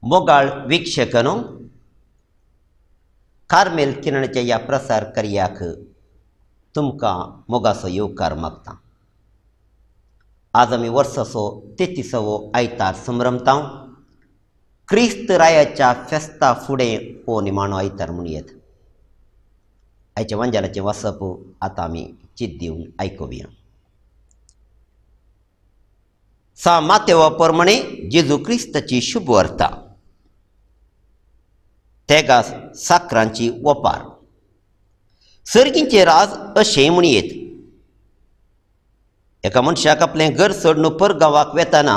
मोगाळ वीक्षकनो, कार्मेल किरणाच्या ह्या प्रसार कार्याक तुमकां मोगाचो येवकार मागता. आज आमी वर्साचो 33वो आयतार संभ्रमता. क्रिस्त रायाच्या फेस्ता फुडें हो निमाणो आयतार म्हूण येत. आयच्या वंजालाचें वाचप आतां आमी चित दिवन आयकुया. सा मातेवा प्रमाणे जेजू क्रिस्ताची शुभवार्ता. तेगा साकरांची वपार. सर्गींचे राज अशें म्हूण येत. एका मनशाक आपलें घर सोडून परगांवाक वेताना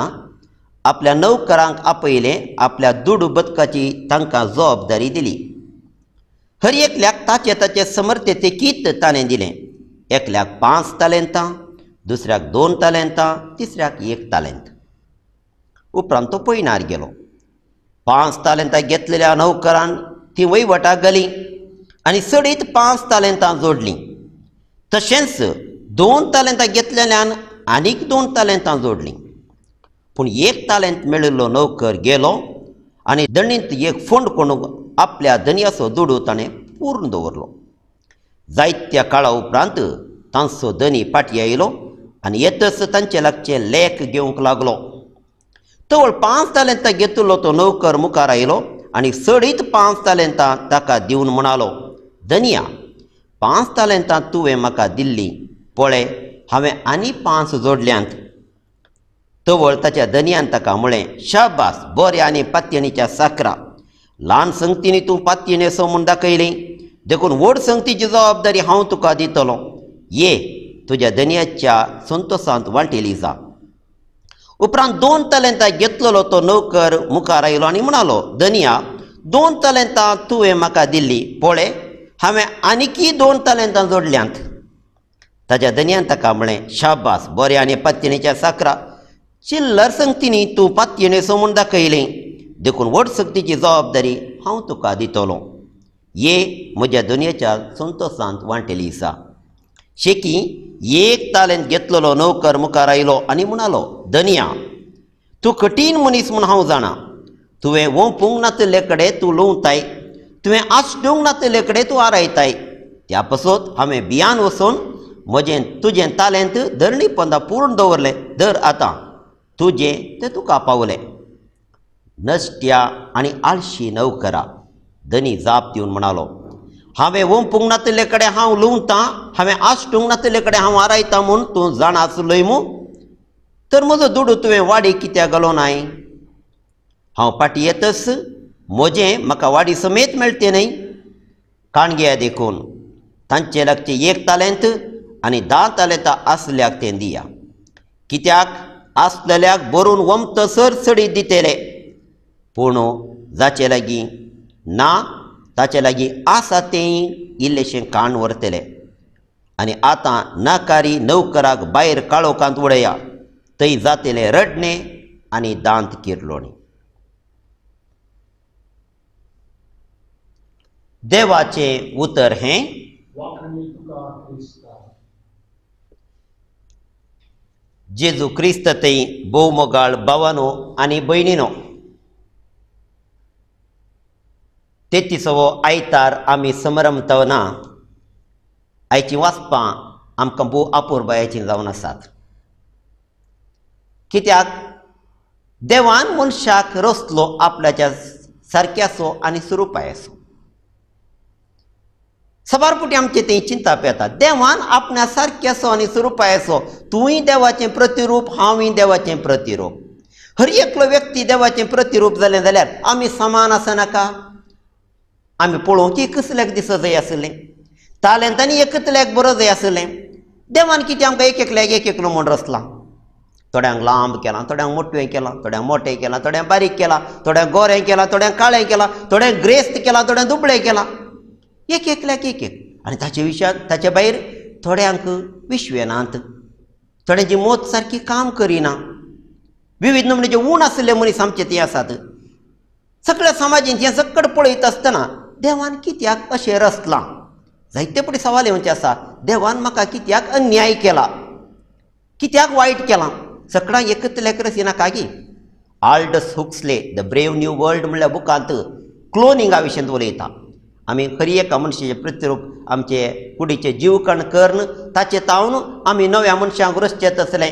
आपल्या नौकरांक आपयलें, आपल्या दुडू बदकाची तांकां जबाबदारी दिली. हर एकल्याक ताचे ताचे समर्थेचे कीत ताणें दिलें. एकल्याक 5 तालेंतां, दुसऱ्याक 2 तालेंतां, तिसऱ्याक 1 तालेंत. उपरांत तो पयणार गेलो. 5 तालेंतां घेतलेल्या नौकरान ती वयवटाक घाली आनी चडीत 5 तालेंतां जोडलीं. तशेंच 2 तालेंतां घेतलेल्यान आनीक 2 तालेंतां जोडलीं. पूण 1 तालेंत मेळिल्लो नौकर गेलो आनी दणींत एक फोंड कोणूंक आपल्या धनयाचो दुडू ताणें पूर्ण दवरलो. जायत्या काळा उपरांत तांचो धनी फाटीं आयलो आनी येतच तांचे लागचे लेख घेवंक लागलो. तवळ 5 तालेंतां घेतिल्लो तो नौकर मुखार आयलो आनी चडीत 5 तालेंतां ताका दिवन म्हणालो, धनया, 5 तालेंतां तुवें म्हाका दिल्ली, पळय हांवें आनी 5 जोडल्यांत. तवळ ताच्या धनयान ताका म्हळें, शाबास, बऱ्या आनी पातयणीच्या साकरा, ल्हान संगतींनी तूं पातयेणेसो म्हूण दाखयली, देखून व्हड संगतीची जबाबदारी हांव तुका दितलो. ये, तुज्या धनयाच्या संतोसांत वांटेली जा. उपरांत 2 तालेंतां घेतलेलो तो नोकर मुखार आयलो आनी म्हणालो, धनया 2 तालेंतां तुवें म्हाका दिल्ली, पळय हांवें आनीकी 2 तालेंतां जोडल्यांत. ताज्या धनयान ताका म्हळें, शाबास, बऱ्या आनी पातयेणेच्या साकरा, चिल्लर संगतींनी तूं पातयेणेचो म्हूण दाखयलें, देखून व्हड सक्तीची जबाबदारी हांव तुका दितलो. ये म्हज्या धनयाच्या संतोसांत वांटेली जा. शेकी 1 तालेंत घेतलेलो नोकर मुखार आयलो आनी म्हणालो, धनया तूं कठीण मनीस म्हूण हांव जाणा. तुवें वोंपूंक नातिल्ले कडेन तूं लुंवताय, तुवें आसडूंक नातिल्ले कडेन तूं आरायताय. त्या पासत हांवें बियान वचून म्हजें तुजें तालेंत धरणी पंदा पूर्ण दवरलें. धर आतां तुजें तें तुका पावलें. नश्ट्या आनी आळशी नोकरा, धनी जाप दिवन म्हणालो, हांवें वोंपूंक नातिल्ले कडेन हांव लुंवतां, हांवें आसटूंक नातिल्ले कडेन हांव आरायतां म्हूण तूं जाणा आसलोय मू? तर म्हजो दुडू तुवें वाडी कित्याक घालो नाय? हांव फाटीं येतच म्हजें म्हाका वाडी समेत मेळटें न्हय? काणग्या देखून तांचे लागचें 1 तालेंत आनी 10 तालेंतां आसल्याक तें दिया. कित्याक आसलेल्याक भरून वमतसर चडीत दितले, पूण जाचे लागीं ना ताचे लागीं आसा तें इल्लेशें काण व्हरतले. आनी आतां नाकारी नोकराक भायर काळोखांत उडया, थंय जातलें रडणें आनी दांत किरलोणी. देवाचें उतर हें. जेजू क्रिस्त थंय भोवमोगाळ भावानो आनी भयणीनो, 33वो आयतार आमी समरमतना आयचीं वाचपां आमकां भोव अपुरबायेचीं जावन आसात. कित्याक देवान मनशाक रचलो आपल्याच्या सारक्याचो आनी स्वरुपायाचो. सबार पुटी आमचें तें चिंताप येता, देवान आपल्या सारक्याचो आनी स्वरुपायाचो, तूंय देवाचें प्रतिरूप, हांवूय देवाचें प्रतिरूप. हर एकलो व्यक्ती देवाचें प्रतिरूप जालें जाल्यार आमी समान आसनाका? आमी पळोवंक एकसल्याक दिसत जाय आसलें, तालेंतांनी एकतल्याक बरो जाय आसलें. देवान कितें आमकां एक एकल्याक एक एकलो म्हूण रचलां? थोड्यांक लांब केलां, थोड्यांक मोटवें केलां, थोड्यांक मोटें केलां, थोड्यांक बारीक केलां, थोड्यांक गोरें केलां, थोड्यांक काळें केलां, थोड्यांक ग्रेस्त केलां, थोड्यांक दुबळें केलां. एक एकल्याक एक एक. आनी ताचे विशयान ताचे भायर थोड्यांक विश्वेनात, थोड्यांची मोत सारकी काम करिना, विविध नमुन्याचे ऊण आशिल्ले मनीस आमचे ते आसात. सगळ्या समाजीन हें सकट पळयत आसतना देवान कित्याक अशें रचलां? जायते पटी सवाल येवचे आसा, देवान म्हाका कित्याक अन्याय केला, कित्याक वायट केलां? सगळ्यांक एकतल्याक रचिनाका गी? Aldous Huxley the brave new world म्हणल्या बुकांत क्लोनिंगा विशयांत उलयता. आमी हर एका मनशाचें प्रतिरूप आमचे कुडीचें जीवकण करून ताचें तावन आमी नव्या मनशांक रचचें तसलें.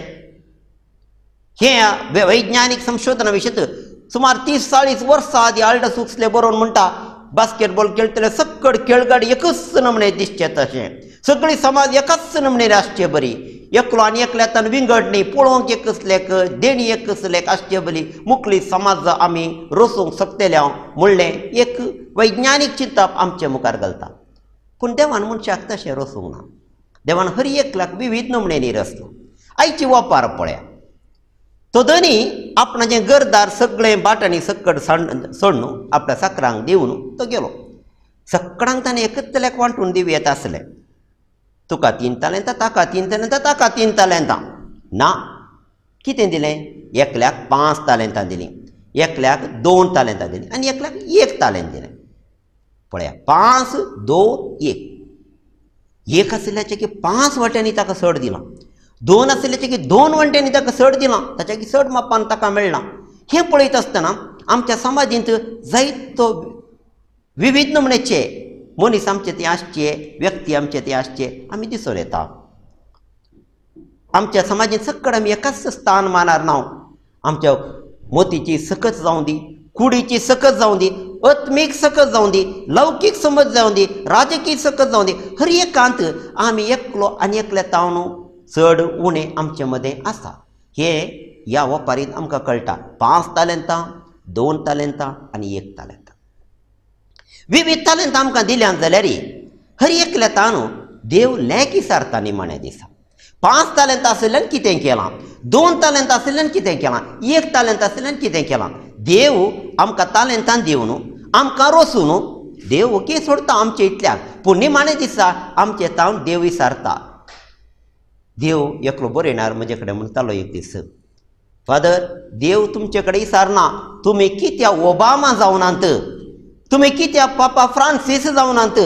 हें वैज्ञानीक संशोधना विशयांत सुमार 30-40 वर्सां आदीं आल्डस हुक्सले बरोवन म्हणटा, बास्केटबॉल खेळटले सकड खेळगडे एकच नमणे दिसचे तशें, सगळी समाज एकाच नमणे आसचे बरी, एकलो आनी एकल्यान विंगड न्ही, पळोवंक एकसलेक, देणी एकसलेक आसचे बरी मुकली समाज आमी रचूंक शकतले म्हणलें एक वैज्ञानीक चिंतप आमचे मुखार घालता. पूण देवान मनशाक तशें रचूंक ना. देवान हर एकल्याक विविध नमण्यांनी रचलो. आयची वापर पळया, तो धनी आपणाचें घरदार सगळें बाटांनी सकट सोडून आपल्या साकरांक दिवन तो गेलो. सगळ्यांक ताणें एकतल्याक वांटून दिवं येता आसलें. तुका 3 तालेंतां, ताका 3 तालेंतां, ताका 3 तालेंतां. ना, कितें दिलें? एकल्याक 5 तालेंतां दिलीं, एकल्याक 2 तालेंतां दिलीं आनी एकल्याक 1 तालेंत दिलें. पळया, 5 2 1. 1 आशिल्ल्याचें की 5 वाट्यांनी ताका चड दिलां, 2 आशिल्ल्याचें की 2 वांट्यांनी ताका चड दिलां, ताच्या की चड मापान ताका मेळ्ळां. हें पळयत आसतना आमच्या समाजींत जायतो विविध नमुन्याचे मनीस आमचे ते आसचे, व्यक्ती आमचे ते आसचे आमी दिसून येता. आमच्या समाजींत सकड आमी एकाच स्थान मानार ना. आमच्या मोतीची सकत जावं दी, कुडीची सकत जावं दी, आत्मीक सकत जावं दी, लौकीक समज जावं दी, राजकीय सकत जावं दी, हर एकांत आमी एकलो आनी एकल्या तावन चड उणें आमचे मदें आसा. हे ह्या वपारींत आमकां कळटा. 5 तालेंतां, 2 तालेंतां आनी 1 तालेंतां. विविध तालेंतां आमकां दिल्यान जाल्यार हर एकल्या तान देव लेगीत सारता निमाण्या दिसा. 5 तालेंत आशिल्ल्यान कितें केलां, 2 तालेंत आशिल्ल्यान कितें केलां, 1 तालेंत आशिल्ल्यान कितें केलां। देव आमकां तालेंतान दिवन आमकां रोसून देव ओके सोडता आमचे इतल्याक, पूण निमाणे दिसा आमचे तावन देव विसारता। देव एकलो बरयणार म्हजे कडेन म्हणटालो एक दीस, फादर देव तुमचे कडेन विसारना, तुमी कित्या ओबामा जावनात, तुमी कित्या पापा फ्रांसीस जावनात,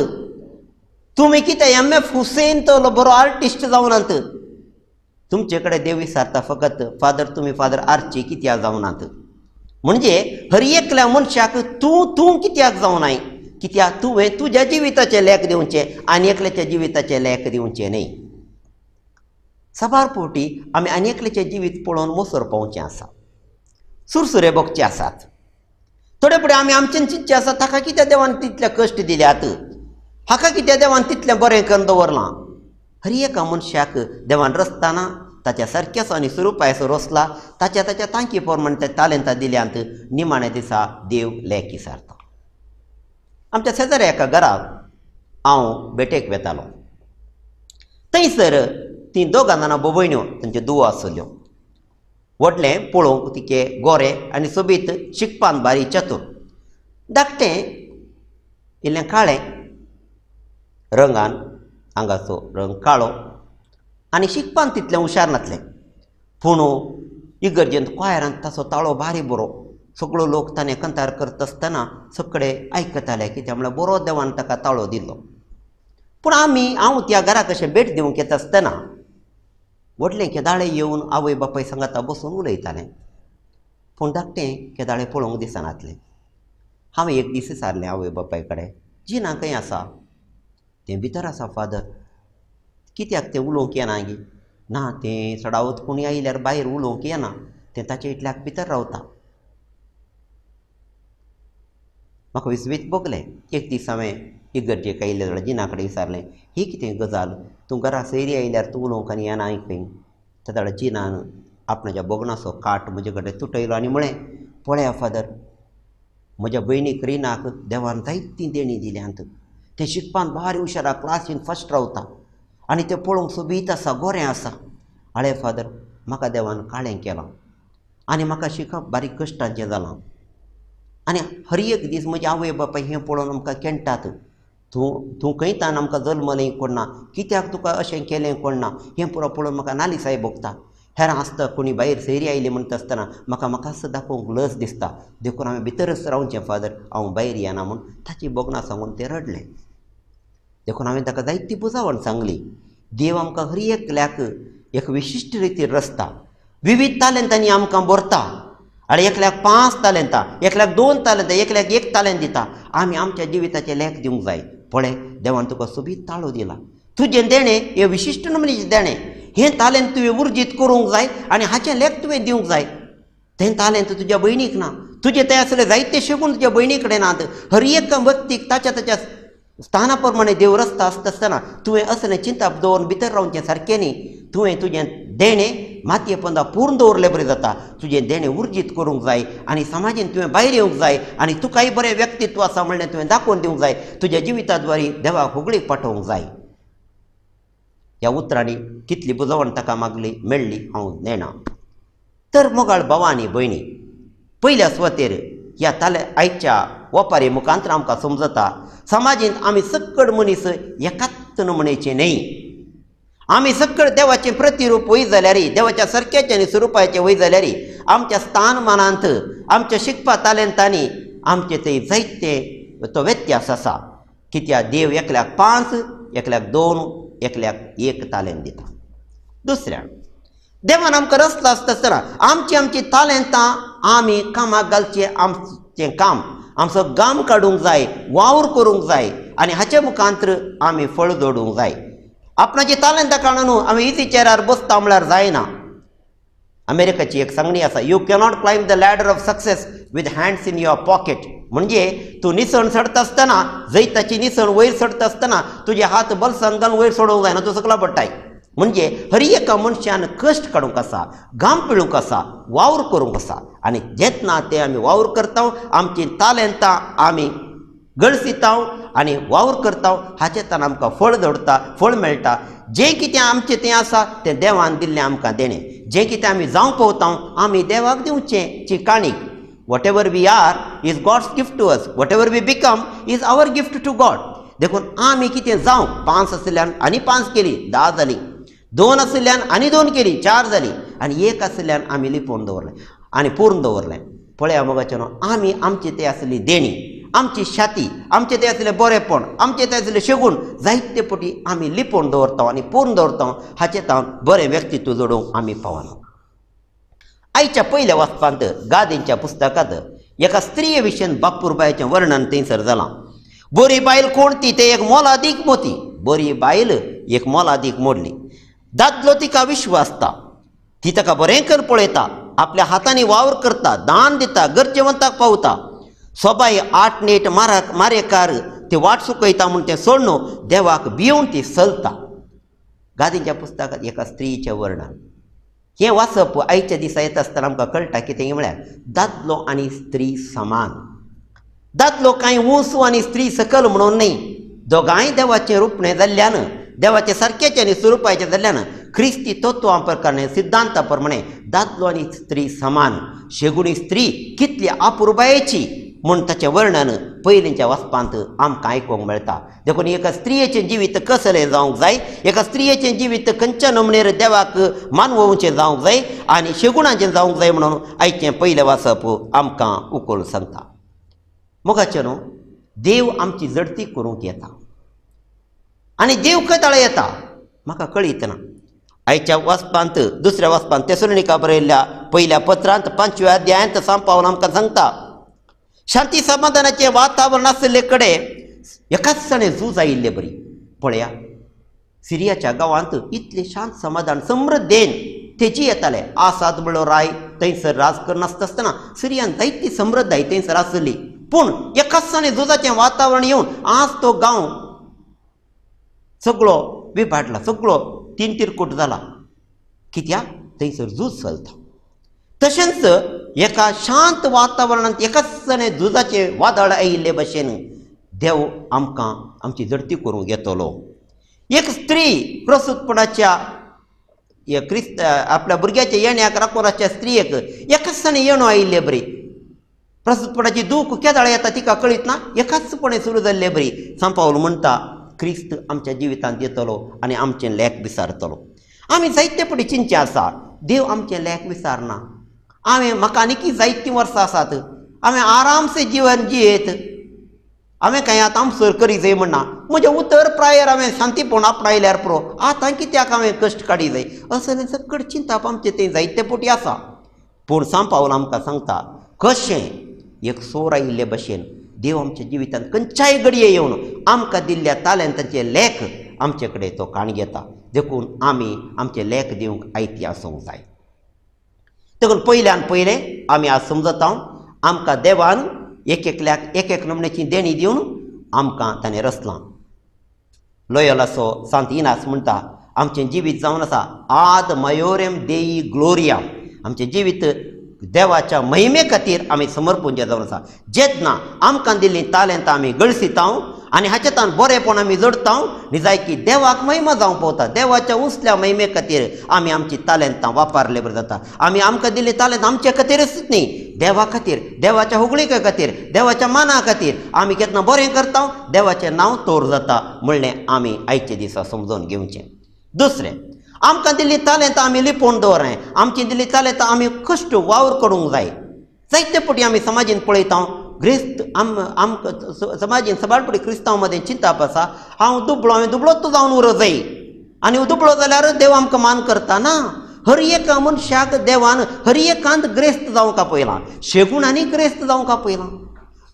तुमी कित्या एम.एफ. हुसेन तो बरो आर्टिस्ट जावनात, तुमचे कडेन देव विसारता फकत फादर तुमी फादर आर्ची कित्याक जावनात। म्हणजे हर एकल्या मनशाक तूं तूं कित्याक जावनाय, कित्याक तुवें तुज्या जिविताचें लेख दिवचें आनी एकल्याच्या जिविताचें लेख दिवचें न्ही। साबार फावटी आमी आनी एकल्याचें जिवीत पळोवन मोसर पावचें आसा, सुरसुरे भोगचे आसात। थोडे फुडें आमी आमचें चिंतचें आसा, ताका कित्याक देवान तितले कश्ट दिल्यात, हाका कित्याक देवान तितलें बरें करून दवरलां। हर एका मनशाक देवान रचतना ताच्या सारक्याचो आनी स्वरुपाचो रचला, ताच्या ताच्या तांकी प्रमाण त्या तालेंतां दिल्यांत। निमाण्या दिसा देव लेख विसारता। आमच्या शेजाऱ्या एका घराक हांव भेटेक वेतालो, थंयसर तीं दोगां जाणां भोवयण्यो तांच्यो दुवो आसल्यो। व्हडलें पळोवंक तिके गोरें आनी सोबीत, शिकपान बारीक चतूर, धाकटें इल्लें काळें, रंगान आंगाचो रंग काळो आनी शिकपान तितलें हुशार नासलें, पूण इगर्जेंत क्वायरांत ताचो ताळो भारी बरो। सगळो लोक ताणें कंतार करता आसतना सगळे आयकताले, कित्याक म्हळ्यार बरो देवान ताका ताळो दिल्लो। पूण आमी हांव त्या घराक अशें भेट दिवंक येता आसतना व्हडलें केदाळे येवन आवय बापाय सांगाता बसून उलयतालें, पूण धाकटें केदाळे पळोवंक दिसनासलें। हांवें एक दीस विचारलें आवय बापाय कडेन, जिना खंय आसा? तें भितर आसा फादर। कित्याक तें उलोवंक येना गी? ना, तें चडावत कोणी आयल्यार भायर उलोवंक येना, तें ताचे इतल्याक भितर रावता। म्हाका विस्वीत भोगलें। एक दीस हांवें इगर्जेक आयिल्ले जाल्यार जिना कडेन विचारलें, ही कितें गजाल, तूं घरा सयरी आयल्यार तूं उलोवंक आनी येना खंय? त्या जाल्यार जिनान आपणाच्या भोगणाचो काट म्हजे कडेन तुटयलो आनी म्हळें, पळया फादर, म्हज्या भयणीक रिनाक देवान जायतीं देणीं दिल्यांत, तें शिकपान भारी हुशारा, क्लासीन फर्स्ट रावता आनी तें पळोवंक सोबीत आसा, गोरें आसा। आळे फादर, म्हाका देवान काळें केलां आनी म्हाका शिकप बारीक कश्टांचें जालां आनी हर एक दीस म्हजी आवय बापाय हें पळोवन आमकां केणटात, तूं तूं खंय तान आमकां जल्मलें कोण ना, कित्याक तुका अशें केलें कोण ना, हें पुरो पळोवन म्हाका नालिसाय भोगता। हेरां आसता कोणी भायर सयरी आयली म्हणटा आसतना म्हाका म्हाकाच दाखोवंक लज दिसता, देखून हांवें भितरच रावचें फादर, हांव भायर येना म्हूण ताची भोगणां सांगून तें रडलें। देखून हांवें ताका जायती बुजावण सांगली, देव आमकां हर एकल्याक एक विशिश्ट रितीर रचता, विविध तालेंतांनी आमकां भरता। आनी एकल्याक 5 तालेंतां, एकल्याक 2 तालेंतां, एकल्याक 1 तालेंत दिता। आमी आमच्या जिविताचें लेख दिवंक जाय। पळय देवान तुका सोबीत ताळो दिला, तुजें देणें हें विशिश्ट नमुनेचें देणें, हें तालेंत तुवें उर्जीत करूंक जाय आनी हाचें लेख तुवें दिवंक जाय। तें तालेंत तुज्या भयणीक ना, तुजें तें आसलें जायते शिकून तुज्या भयणी कडेन नात। हर एका व्यक्तीक ताच्या ताच्या स्थाना प्रमाणे देव रस्ता आसता आसतना तुवें असलें चिंतप दवरून भितर रावचें सारकें न्ही। तुवें तुजें देणें मातये पोंदा पूर्ण दवरलें बरें जाता, तुजें देणें उर्जीत करूंक जाय आनी समाजान तुवें भायर येवंक जाय आनी तुकाय बरें व्यक्तित्व आसा म्हणलें तुवें दाखोवन दिवंक जाय, तुज्या जिविता द्वारी देवाक होगळीक पाठोवंक जाय। ह्या उतरांनी कितली बुजवण ताका मागली मेळ्ळी हांव नेणा। तर मोगाळ भावा आनी भयणी, पयल्या सुवातेर ह्या ताले आयच्या वपारी मुखांतर आमकां समजता, समाजींत आमी सक्कड मनीस एकाच नमुनेचे न्हय, आमी सक्कड देवाचें प्रतिरूप वय जाल्यार, देवाच्या सारक्याचें आनी स्वरुपाचें वय जाल्यार आमच्या स्थानमानांत, आमच्या शिकपा तालेंतांनी आमचे थंय जायते तो व्यत्यास आसा। कित्याक देव एकल्याक 5, एकल्याक 2, एकल्याक 1 तालेंत दिता। दुसऱ्या देवान आमकां रचला आसता आसतना आमची आमची तालेंतां आमी कामाक घालचें, आमचें काम आमचो गाम काडूंक जाय, वावर करूंक जाय आनी हाचे मुखांतर आमी फळ जोडूंक जाय। आपणाची तालेंतां काडून न्हू आमी इजी चेरार बसता म्हळ्यार जायना। अमेरिकाची एक सांगणी आसा, you cannot climb the ladder of success with hands in your pocket. म्हणजे तूं निसण चडटा आसतना, जैताची निसण वयर चडटा आसतना तुजे हात बलसान घालून वयर सोडूंक जायना, तूं सकला पडटाय। म्हणजे हर एका मनशान कश्ट काडूंक आसा, घाम पिळूंक आसा, वावर करूंक आसा आनी जेन्ना ते आमी वावर करता, आमची तालेंतां आमी गळसिताव, आनी वावर करता हाचे तान आमकां फळ जोडटा, फळ मेळटा. जें कितें आमचें तें आसा तें देवान दिल्लें आमकां देणें. जें कितें आमी जावंक पवता आमी देवाक दिवचें ची काणीक. Whatever we are is God's gift to us, whatever we become is our gift to God. देखून आमी कितें जावंक, 5 आशिल्ल्यान आनी 5 केली 10 जाली, 2 आशिल्ल्यान आनी 2 केली 4 जाली, आनी 1 आशिल्ल्यान आमी लिपोवन दवरलें आनी पूर्ण दवरलें. पळया मोगाचें न्हू, आमी आमचे ते आसली देणी, आमची शाती, आमचे ते आसले बरेपण, आमचे ते आसले शेगूण जायते पटी आमी लिपोवन दवरता आनी पूर्ण दवरता. हाचें तावन बरें व्यक्तित्व जोडूंक आमी पावना. आयच्या पयल्या वाचपांत गादींच्या पुस्तकांत एका स्त्रिये विशीं बापूरबायचें वर्णन थंयसर जालां. बरी बायल कोण ती? ते एक मोलादीक मोती. बरी बायल एक मोलादीक मोडली. दादलो तिका विश्वासता, ती ताका बरें कर पळयता, आपल्या हातांनी वावर करता, दान दिता, गरजेवंताक पावता. सोबाय आठ नेट मारेकार ती वाट चुकयता म्हूण तें सोडून देवाक भिवन ती चलता. गादींच्या पुस्तकांत एका स्त्रीचें वर्णन. हें वाचप आयच्या दिसा येता आसतना आमकां कळटा कितें म्हळ्यार दादलो आनी स्त्री समान. दादलो कांय उंच आनी स्त्री सकल म्हणून न्हय, दोगांय देवाचें रुपणें जाल्ल्यान, देवाचें सारकेचें आनी स्वरुपाचें जाल्ल्यान क्रिस्ती तत्वां प्रमाणे सिद्धांता प्रमाणे दादलो आनी स्त्री समान. शेगुणी स्त्री कितली आपुरबायेची म्हूण ताचें वर्णन पयलींच्या वाचपांत आमकां आयकूंक मेळटा. देखून एका स्त्रियेचें जिवीत कसलें जावंक जाय, एका स्त्रियेचें जिवीत खंयच्या नमनेर देवाक मानवोवचें जावंक जाय आनी शेगुणाचें जावंक जाय म्हणून आयचें पयलें वाचप आमकां उकल सांगता. मोगाचें न्हू, देव आमची जडती करूंक येता आनी देव कदाळ येता म्हाका कळीत ना. आयच्या वाचपांत दुसऱ्या वाचपांत तेसलोनिका बरयल्ल्या पयल्या पत्रांत 5व्या अध्यायांत सांत पावल आमकां सांगता, शांती समाधानाचें वातावरण आशिल्ले कडेन एकाच जाणें झूज आयिल्ले बरी. पळया, सिरियाच्या गांवांत इतलें शांत समाधान समृद्धेन तेजी येताले. आसाद म्हणलो राय थंयसर राज करनासता आसतना सिरियान जायती समृद्धाय थंयसर आसली, पूण एकाच जाणें झुजाचें वातावरण येवन आज तो गांव सगळो विभाडला, सगळो तीन तिरकूट जाला. कित्याक? थंयसर झूज चलता. तशेंच एका शांत वातावरणांत एकाच जाणें झुजाचें वादळ आयिल्ले भशेन देव आमकां आमची जडती करूंक येतलो. एक स्त्री प्रसूतपणाच्या क्रिस्त आपल्या भुरग्याच्या येण्याक राखून आसच्या स्त्रियेक एकाच जाणें येणो आयिल्ले बरी. प्रसूतपणाची दूख केदाळ येता तिका कळीत ना, एकाचपणे सुरू जाल्ले बरी. सांत पावल म्हणटा क्रिस्त आमच्या जिवितांत येतलो आनी आमचें लेख विसारतलो. आमी जायते पटी चिंतचें आसा, देव आमचें लेख विसारना. हांवें म्हाका आनीकी जायतीं वर्सां आसात, हांवें आरामसे जिवन जियेत, हांवें कांय आतां आमसर करी जाय म्हणना. म्हजें उतर प्रायर हांवें शांतीपण आपणायल्यार पुरो, आतां कित्याक हांवें कश्ट काडी जाय असलें सकट चिंताप आमचें तें जायते पटी आसा. पूण सांत पावल आमकां सांगता कशें एक सोर आयिल्ले भशेन देव आमच्या जिवितांत खंयच्याय घडये येवन आमकां दिल्ल्या तालेंतांचे लेख आमचे कडेन तो काण घेता. देखून आमी आमचे लेख दिवंक आयती आसूंक जाय. देखून पयल्यान पयलें आमी आज समजता आमकां देवान एक एकल्याक एक एक नमण्याची देणी दिवन आमकां ताणें रचलां. लोयोलाचो सांत इनास म्हणटा आमचें जिवीत जावन आसा आद मयोरेम देई ग्लोरिया. आमचें जिवीत देवाच्या महिमे खातीर आमी समर्पण जावन आसा. जेन्ना आमकां दिल्लीं तालेंतां आमी गळसिता आनी हाचेतान बरेंपण आमी जोडता, निजायकी देवाक महिमा जावंक पावता. देवाच्या उंचल्या महिमे खातीर आमी आमची तालेंतां वापरले बरें जाता. आमी आमकां दिल्लीं तालेंतां आमचे खातीरच न्ही, देवा खातीर, देवाच्या होगळिके खातीर, देवाच्या माना खातीर आमी केन्ना बरें करता देवाचें नांव तोर जाता म्हणलें आमी आयचे दिसा समजून घेवचें. दुसरें, आमकां दिल्ली तालेंतां आमी लिपोवन दवरनाय. आमची दिल्ली तालेंतां आमी कश्ट वावर करूंक जाय. जायते पटी आमी समाजीन पळयता ग्रेस्त आमकां समाजीन सबाडपटी क्रिस्तांव मदें चिंताप आसा, हांव दुबळो, हांवें दुबळोच जावन उरो जाय आनी दुबळो जाल्यार देव आमकां मान करता ना. हर एका मनशाक देवान हर एकांत ग्रेस्त जावंक आपयलां, शेगुणांनी ग्रेस्त जावंक आपयलां,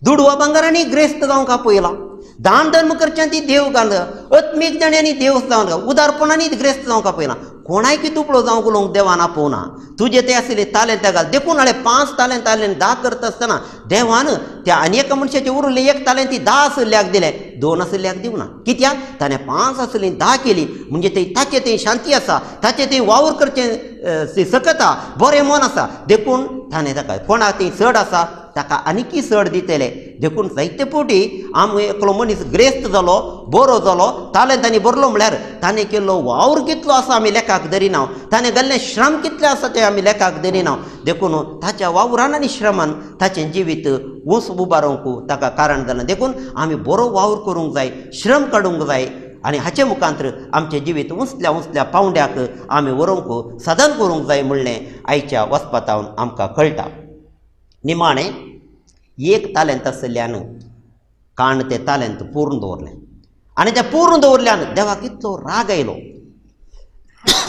दुडवा भांगरांनी ग्रेस्त जावंक आपयलां, दान धर्म करच्यान ती देव घाल, आत्मीक जाण्यांनी देव जावन उदारपणांनी ग्रेस्त जावंक आपयलां. कोणायकी दुबळो जावंक उलोवंक देवान आपोवना. तुजे ते आशिल्ले तालेंतां घाल. देखून हाणें 5 तालेंत आसले 10 करता आसतना देवान त्या आनी एका मनशाचे उरले 1 तालेंत ती 10 आशिल्ल्याक दिलें, 2 आशिल्ल्याक दिवना. कित्याक? ताणें 5 आशिल्ली 10 केली म्हणजे ते ताचे थंय शांती आसा, ताचे थंय वावर करचें सकता, बरें मन आसा. देखून ताणें ताका कोणाक थंय चड आसा ताका आनीकय चड दितले. देखून जायते फावटी आमी एकलो मनीस ग्रेस्त जालो, बरो जालो, तालेंतांनी भरलो म्हळ्यार ताणें केल्लो वावर कितलो आसा आमी लेखाक धरिना, ताणें घाल्लें श्रम कितलें आसा तें आमी लेखाक धरिना. देखून ताच्या वावरान आनी श्रमान ताचें जिवीत ऊंच उबारूंक ताका कारण जालें. देखून आमी बरो वावर करूंक जाय, श्रम काडूंक जाय आनी हाचे मुखांतर आमचें जिवीत उंचल्या उंचल्या पावंड्याक आमी व्हरूंक साधन करूंक जाय म्हणलें आयच्या वचपातावन आमकां कळटा. निमाणें एक तालेंत आशिल्ल्यान काण तें तालेंत पूर्ण दवरलें आनी तें पूर्ण दवरल्यान देवाक इतलो राग आयलो,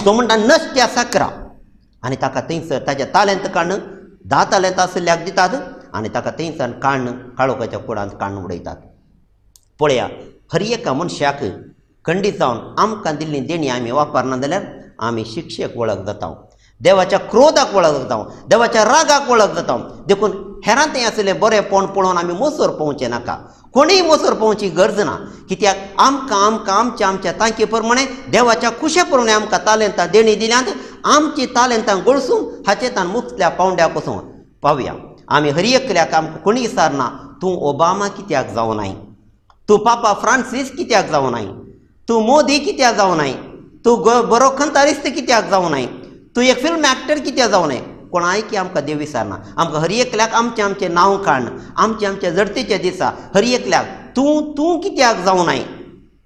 तो म्हणटा नश्ट्या साकरा, आनी ताका थंयसर ताच्या तालेंत काण्ण 10 तालेंत आशिल्ल्याक दितात आनी ताका थंयसर काण्ण काळोखाच्या कुडांत काण्ण उडयतात. पळया, हर एका मनशाक खंडीत जावन आमकां दिल्ली देणी आमी वापरना जाल्यार आमी शिक्षेक वळख जाता, देवाच्या क्रोधाक वळख जाता, देवाच्या रागाक वळख जाता. देखून हेरां थंय आशिल्लें बरेंपण पळोवन आमी मोसोर पोवचें नाका, कोणीय मोसोर पोवची गरज ना. कित्याक आमकां आमकां आमच्या आमच्या तांकी प्रमाणे देवाच्या खुशे प्रमाणे आमकां तालेंतां देणी दिल्यांत, आमची तालेंतां गळसून हाचे तान मुखल्या पावंड्या पसून पावया. आमी हर एकल्याक आमकां कोणीय विचारना, तूं ओबामा कित्याक जावनाय, तूं पापा फ्रांसीस कित्याक जावनाय, तूं मोदी कित्याक जावनाय, तूं बरो खंतारिस्त कित्याक जावनाय, तूं एक फिल्म एक्टर कित्याक जावनाय. कोणाय की आमकां देव विचारना. आमकां हर एकल्याक आमचें आमचें नांव काडन आमचें आमच्या जडतेच्या दिसा हर एकल्याक तूं तूं कित्याक जावनाय,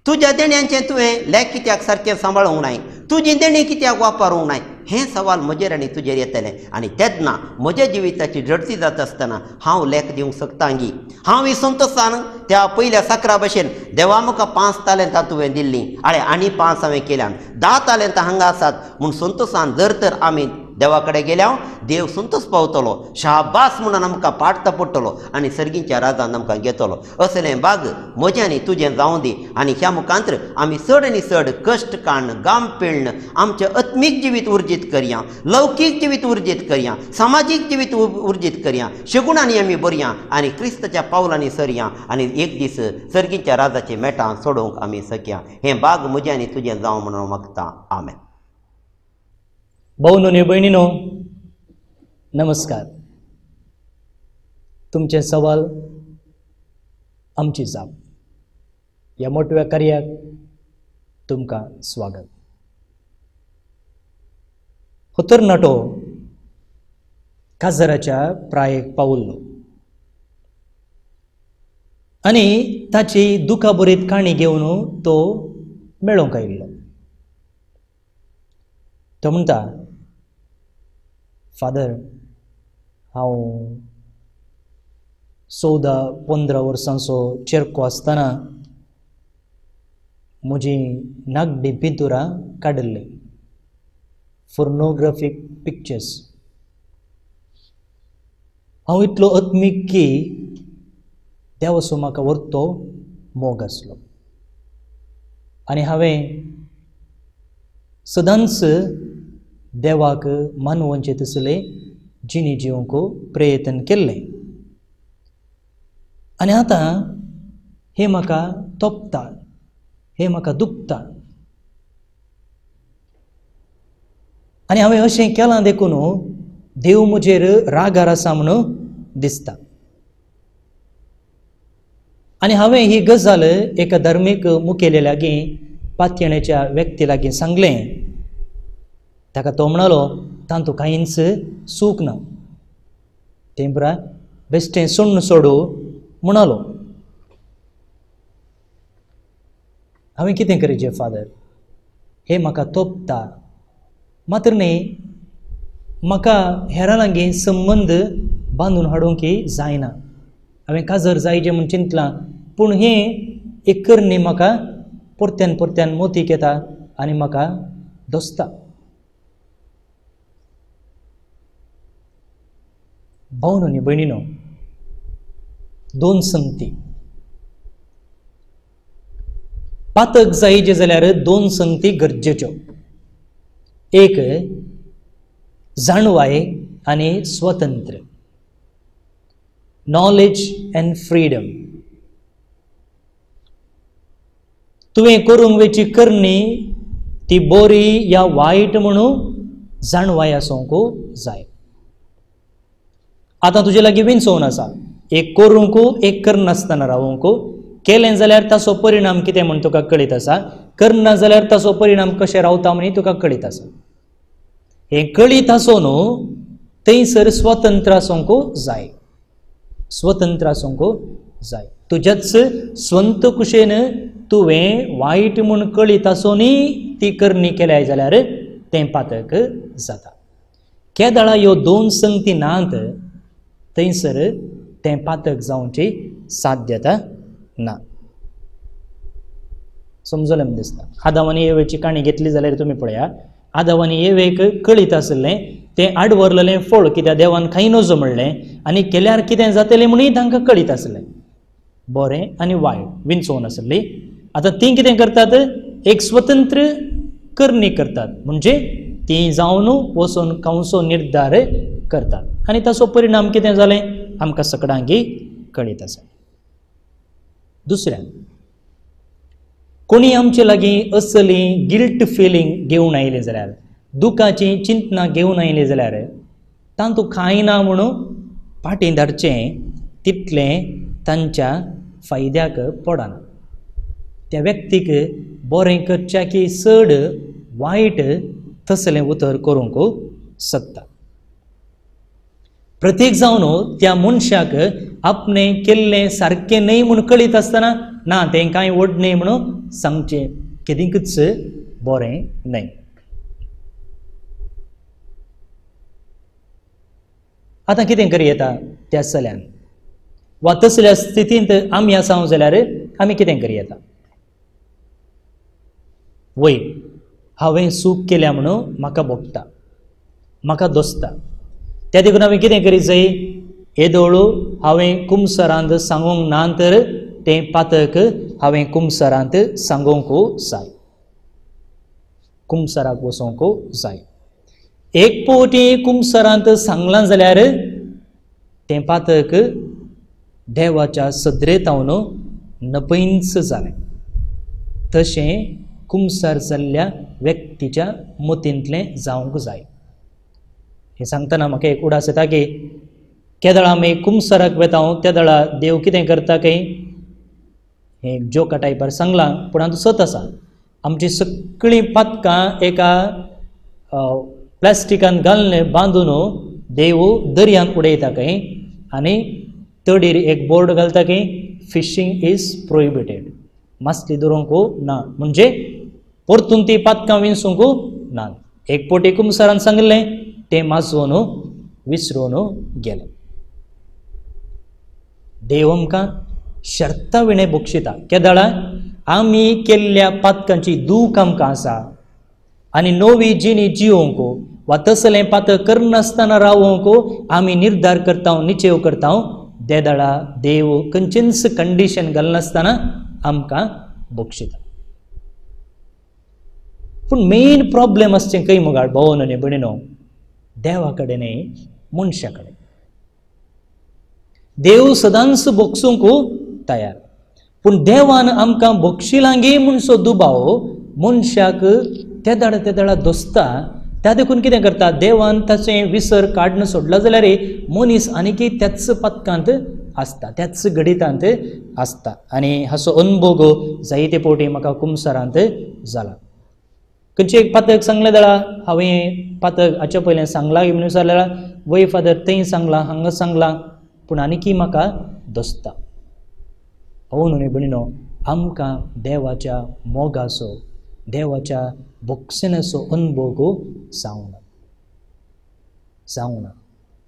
तुज्या देण्यांचें तुवें लेख कित्याक सारकें सांबाळूंक नाय, तुजी देणी कित्याक वापरूंक नाय, हें सवाल म्हजेर आनी तुजेर येतलें. आनी तेन्ना म्हज्या जिविताची झडती जाता आसतना हांव लेख दिवंक शकतांगी, हांव ही संतोशान त्या पयल्या साकरा भशेन देवा म्हाका 5 तालेंतां तुवें दिल्लीं, आळे आनी 5 हांवें केल्यान, 10 तालेंतां हांगा आसात म्हूण संतोशान जर तर आमी देवा कडेन गेल्या देव संतोष पावतलो, शाबास म्हणून आमकां पाडता पडटलो आनी सर्गीच्या राजान आमकां घेतलो. असलें बाग म्हजें आनी तुजें जावं दी आनी ह्या मुखांतर आमी चड आनी चड कश्ट काडून गाम पिळ्ण आमचें आत्मीक जिवीत उर्जीत करया, लौकीक जिवीत उर्जीत करया, समाजीक जिवीत उर्जीत करया, शेगुणांनी आमी बरया आनी क्रिस्ताच्या पावलांनी सरया आनी एक दीस सर्गीच्या राजाची मेटां सोडोवंक आमी सकया. हें बाग म्हजें आनी तुजें जावं म्हणून मागता. आमेन. भावनो आनी भयणीनो नमस्कार. तुमचें सवाल आमची जाप ह्या मोटव्या कार्याक तुमकां स्वागत. हो तरणाटो काजराच्या प्रायेक पावल्लो आनी ताची दुखाभरीत काणी घेवन तो मेळोवंक आयिल्लो. तो म्हणटा, फादर, हांव 14-15 वर्सांचो चेरको आसतना म्हजी नागडी पिंतुरां काडिल्ली, फोर्नोग्राफीक पिक्चर्स. हांव इतलो आत्मीक की देवाचो म्हाका व्हरतो मोग आसलो आनी हांवें सदांच देवाक मानवचे तसले जिणी जिवंक प्रयत्न केल्लें आनी आतां हें म्हाका तोपता, हें म्हाका दुखता आनी हांवें अशें केलां देखून देव म्हजेर रागार आसा म्हणून दिसता. आनी हांवें ही गजाल एका धार्मीक मुखेल्या लागीं, पातयेण्याच्या व्यक्ती लागीं सांगलें. ताका तो म्हणालो, तांतू कांयच सूख ना, तेंपरा बेश्टें सोण्ण सोडू म्हणालो. हांवें कितें करचें फादर, हें म्हाका तोपता, मात्र न्ही म्हाका हेरां लागीं संबंद बांदून हाडूंक जायना. हांवें काजर जायचें म्हूण चिंतलां, पूण हें एक करणी म्हाका परत्यान परत्यान मोतीक येता आनी म्हाका दोसता. भावनो आनी भयणीनो, दोन संगती पातक जायचे जाल्यार दोन संगती गरजेच्यो. एक जाणवाय आनी स्वतंत्र, नॉलेज अँड फ्रीडम. तुवें करूंक वेची करणी ती बरी या वायट म्हणून जाणवाय आसूंक जाय. आतां तुजे लागीं विंचोवन आसा, एक करूंक एक करनासतना रावूंक. केलें जाल्यार ताचो परिणाम कितें म्हूण तुका कळीत आसा, करना जाल्यार ताचो परिणाम कशें रावता म्हूण तुका कळीत आसा. हें कळीत आसून थंयसर स्वतंत्र आसूंक जाय, स्वतंत्र आसूंक जाय. तुज्याच स्वंत कुशेन तुवें वायट म्हूण कळीत आसूनय ती करणी केल्याय जाल्यार तें पातक जाता. केदळा ह्यो दोन संगती नात थंयसर तें पातक जावची साध्यता ना. समजलें म्हूण दिसता. आदाव आनी एवेची काणी घेतली जाल्यार तुमी पळया, आदाव आनी एवेक कळीत आशिल्लें तें आडवरलेलें फळ कित्याक देवान खाय नजो म्हणलें आनी केल्यार कितें जातलें म्हणूय तांकां कळीत आसलें. बरें आनी वायट विंचोवन आसली. आतां तीं कितें करतात, एक स्वतंत्र करणी करतात, म्हणजे तीं जावन वचून खावचो निर्धार करतात आनी ताचो परिणाम कितें जालें आमकां सगळ्यांकी कळीत आसा. दुसऱ्यान कोणी आमचे लागीं असली गिल्ट फिलींग घेवन आयली जाल्यार, दुखाची चिंतना घेवन आयली जाल्यार तांतू कांय ना म्हणून फाटीं धाडचें तितलें तांच्या फायद्याक पडना. त्या व्यक्तीक बरें करच्या की चड वायट तसलें उतर करूंक शकता. प्रत्येक जावन त्या मनशाक आपणें केल्लें सारकें न्हय म्हूण कळीत आसतना ना तें कांय व्हड न्हय म्हणून सांगचें केदीकच बरें न्हय. आतां कितें करी येता त्या चल्यान वा तसल्या स्थितींत आमी आसा जाल्यार आमी कितें करी येता? वय हांवें चूक केल्या म्हणून म्हाका भोगता, म्हाका दोसता, त्या देखून हांवें कितें करी जाय, येदोळू हांवें कुमसरांत सांगूंक ना तर तें पातक हांवें कुमसरांत सांगूंक जाय, कुमसराक वचोंक जाय. एक पवटी कुमसरांत सांगलां जाल्यार तें पातक देवाच्या सदरेतावन नपयंच जालें. तशें कुमसार जाल्ल्या व्यक्तीच्या मतींतलें जावंक जाय. हें सांगतना म्हाका एक उडास येता की केदळा आमी कुमसराक वेता त्या दळा देव कितें करता काय, हें एक जोका टायपार सांगलां पूण आतां सत आसा. आमची सगळीं पातकां एका प्लास्टिकान घालून बांदून देव दर्यांत उडयता खंय आनी तडीर एक बोर्ड घालता की फिशींग is prohibited, मासली धरूंक ना, म्हणजे परतून ती पातकां विंचूंक ना. एक पोटी कुमसारान सांगिल्लें तें माजोवन विसरून गेलें. देव आमकां शर्ता विणें बक्षिता. केदळा आमी केल्ल्या पातकांची दूख आमकां आसा आनी नवी जिणी जिवंक वा तसलें पातक करनासतना रावंक आमी निर्धार करता, निचेव करता, देदळा देव खंयचेंच कंडिशन घालनासतना आमकां बक्षिता. पूण मेन प्रॉब्लेम आसचें खंय मुगाळ भोवन आनी भयणीनो, देवा कडेन न्हय मनशा कडेन. देव सदांच बक्षूंक तयार, पूण देवान आमकां बक्षिलांगी म्हणसो दुबाव मनशाक तेदाळा तेदाळा दोसता. त्या देखून कितें करता, देवान ताचें विसर काडून सोडला जाल्यार मनीस आनीकय त्याच पथकांत आसता, त्याच गणितांत आसता. आनी हाचो अनुभव जायते फावटी म्हाका कुमसारांत जाला. खंयचें एक पातक सांगलें जाल्यार हांवें पातक हाचे पयलें सांगलां म्हणून विचारलें, वय फादर थंय सांगलां हांगा सांगलां, पूण आनीकय म्हाका दोसता. हो न्हय भयणीनो, आमकां देवाच्या मोगाचो, देवाच्या बक्षण्याचो अनुभव जावना जावना.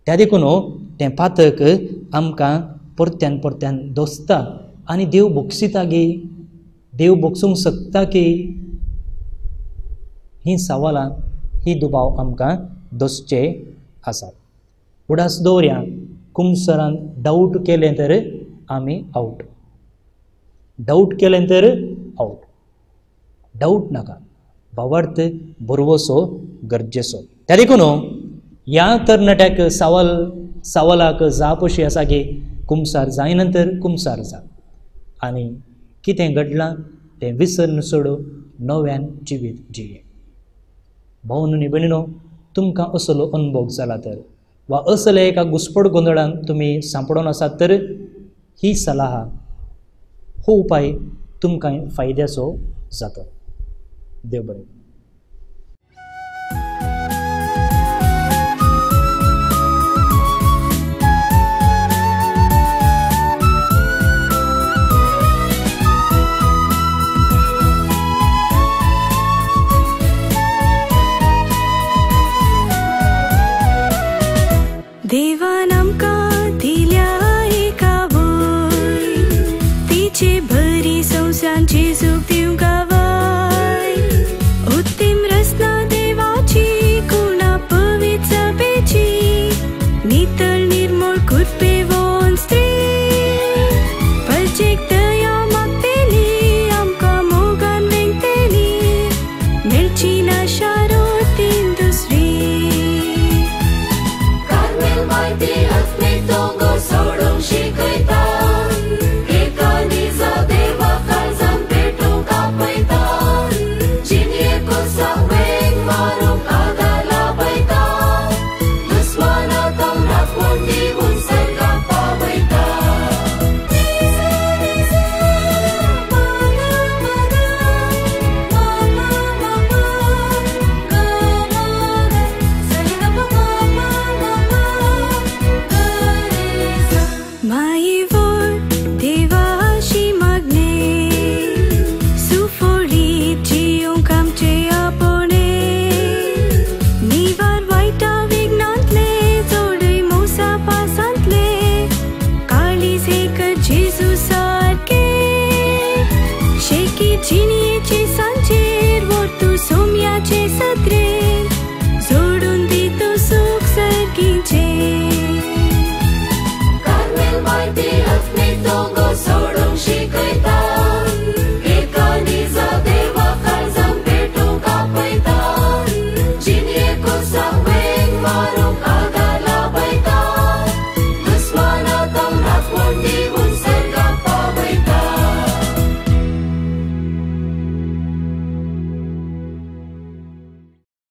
त्या देखून तें पातक आमकां परत्यान परत्यान दोसता आनी देव बक्षिता गे, देव बक्षूंक शकता की, हीं सवालां, ही दुबाव आमकां दोसचे आसात. उडास दवरया, कुमसरान डावट केलें तर आमी आवट, डावट केलें तर आवट. डावट नाका, भावार्थ बरवसो गरजेचो. त्या देखून ह्या तरणाट्याक सवालाक जाप अशी आसा की कुमसार जायनंतर कुमसार जा आनी कितें घडलां तें विसर सोडू, नव्यान जिवीत जिये. भाव आनी भयणीनो, तुमकां असलो अनुभव जाला तर वा असले एका घुस्पड गोंदळान तुमी सांपडून आसात तर ही सलाह, हो उपाय तुमकां फायद्याचो जाता। देव बरें।